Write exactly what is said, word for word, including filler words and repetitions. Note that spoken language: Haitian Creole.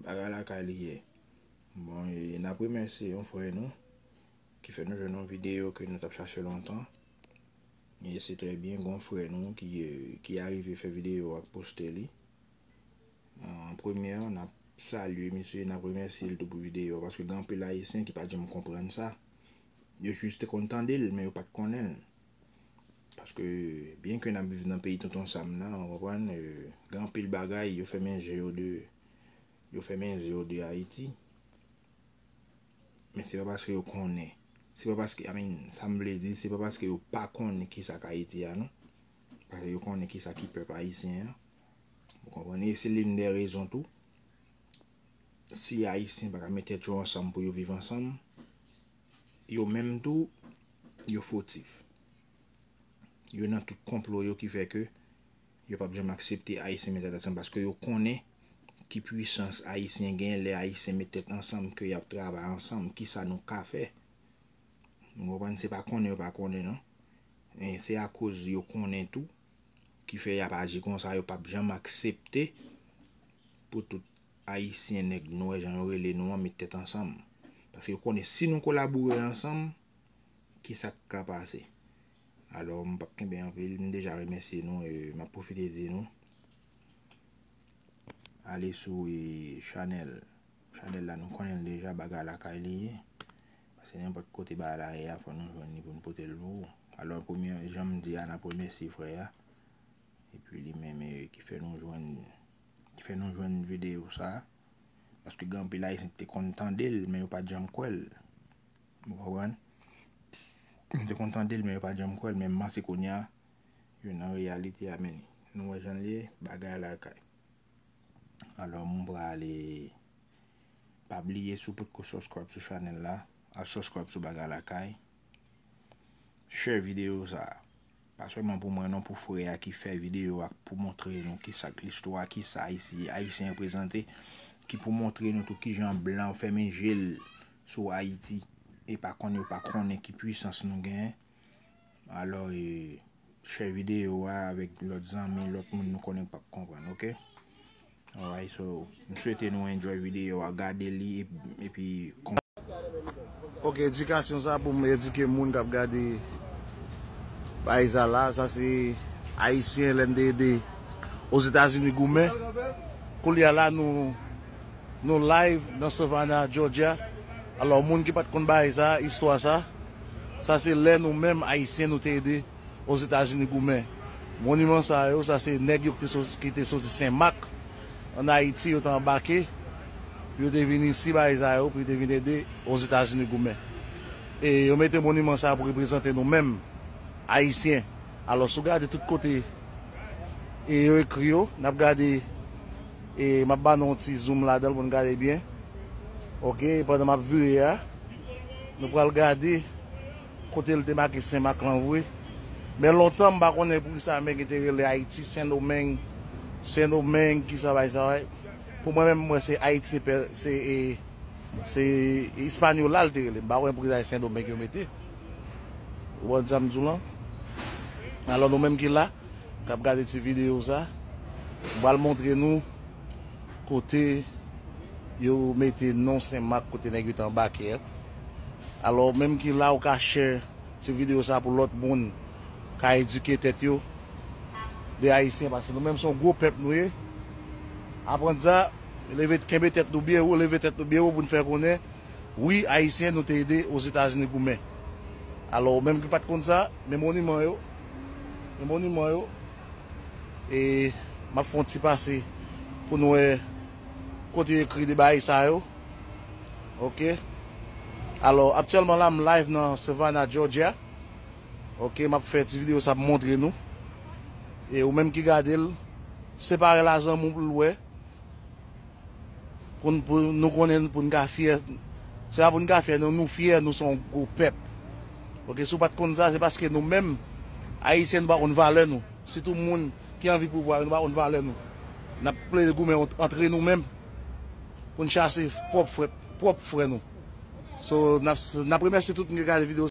Bagay lakay li ye. Bon, e n ap remèsye yon frè nou ki fè nou jwenn yon videyo ke nou t ap chache lontan. E se trè byen, gon frè nou ki, e, ki arive fè videyo ak poste li. An premyè, n ap salye misye, n ap remèsye l tou pou videyo a, paske gen anpil Ayisyen ki pa janm konprann sa. Yo jis te konn tande l, men yo pa t konnen l. Paske, byen ke n ap viv nan peyi Tonton Sam nan, ou konprann, e, gen anpil bagay, yo fèmen je yo de, yo fèmen je yo de Ayiti. Men se pa paske yo konnen. Se pa paske, I mean, sa m vle di, se pa paske yo pa konnen kisa k Ayiti a, non. Paske yo konnen kisa ki pèp ayisyen an. Ou konprann? E se l'une des raisons tou. Si Ayisyen pa ka met tèt yo ansanm pou yo viv ansanm, yo menm tou, yo fotif. Yo nan tout konplo yo ki fè ke yo p ap janm aksepte Ayisyen met tèt ansanm paske yo konnen ki pwisans Ayisyen gen lè Ayisyen met tèt ansanm, ke y ap travay ansanm, kisa nou ka fè. Nou konprann, se pa konnen yo pa konnen, non. E se akoz yo konnen tou ki fè y ap aji konsa, yo p ap janm aksepte pou tout Ayisyen, nèg nwè, jan yo rele nou an, met tèt ansanm. Paske yo konnen si nou kolabore ansanm, kisa k ka pase. Alò, m p ap kenbe anpil, m deja remèsye nou, e m ap pwofite di nou, ale sou, e, chanèl, chanèl la, nou konnen l deja, Bagay Lakay li ye. Paske nenpòt kote bagay la ye a, fò nou jwenn li pou n pote l pou ou. Alò, premye, jan m di a, n ap remèsye frè a. Epi li menm, e, ki fè nou jwenn, ki fè nou jwenn videyo sa. Paske gen anpil Ayisyen ki te konn tande l, men yo pa t janm kwè l. Ou konprann? Yo te konn tande l, men yo pa t janm kwè l. Men m panse kounye a, yo nan reyalite a, men nou wè jan l ye, Bagay Lakay. Alò, m prale, pa bliye, si w potko subscribe sou chanèl la, al subscribe sou Bagay Lakay. Share videyo sa a. Pa sèlman pou mwen non, pou frè a ki fè videyo a, pou montre nou kisa k listwa, kisa Ayiti, Ayisyen reprezante, ki pou montre nou tou kijan blan fèmen je l sou Ayiti, e pa konn yo pa konnen ki pwisans nou genyen. Alò, e, share videyo a avèk lòt zanmi, lòt moun nou konnen k p ap konprann, oke? Alright, so, m swete nou enjoy videyo a, gade li, epi, epi, kon- Ok, edikasyon sa pou m edike moun k ap gade bagay sa la. Sa se Ayisyen lè n te ede Ozetazini goumen. Koulye a la, nou, nou live nan Savannah, Georgia. Alò, moun ki pa t konn bagay sa, istwa sa, sa se lè nou menm Ayisyen nou te ede Ozetazini goumen. Moniman sa yo, sa se nèg yo ki te soti, ki te soti Senmak, ann Ayiti, yo te anbake, pou yo te vin isi, bagay sa yo, pou yo te vin ede Ozetazini goumen. E yo mete moniman sa pou reprezante nou menm, Ayisyen. Alò, si w gade tout kote, e yo ekri yo, n ap gade, e m ap ba nou yon ti zoom ladan l pou n gade byen. Ok, pandan m ap vire a, nou pral gade kote l te make Senmak lan vre. Men lontan, m pa konnen poukisa nèg yo te rele Ayiti Sendomeng, Sendomeng, kisa bay sa, wè. Pou mwen menm, m wè se Ayiti, se pè, se, e, se Ispanyola l te rele. M pa konnen poukisa se Sendomeng yo mete. Ou konprann sa m di w lan? Alò, nou menm ki la, k ap gade ti videyo sa, m pral montre nou kote yo mete non Senmak, kote nèg yo te anbake a. Alò, menm ki la, ou ka share ti videyo sa pou lòt moun ka edike tèt yo de Ayisyen, paske nou menm se yon gwo pèp nou ye. Aprann sa, leve, kenbe tèt nou byen wo, leve tèt nou byen wo pou n fè konnen, wi, Ayisyen, nou te ede Ozetazini goumen. Alò, ou menm ki pa t konn sa, men moniman yo, men moniman yo, e m ap fè yon ti pase pou nou wè kote yo ekri de bagay sa yo. Ok. Alò, aktyèlman la, m live nan Savannah, Georgia. Ok, m ap fè ti videyo sa pou montre nou. E ou menm ki gade l, separe l a zanmi w pou l wè. Pou n, pou nou konnen, pou n ka fyè. Se pa pou n ka fyè, non, nou fyè, nou se yon gwo pèp. Ok, si w pa t konn sa, se paske nou menm, Ayisyen, nou pa konn valè nou. Sitou moun ki anvi pouvwa, nou pa konn valè nou. N ap plede goumen ant, antre nou menm pou n chase pwòp frè, pwòp frè nou. So, n ap, n ap remèsye tout moun ki gade videyo.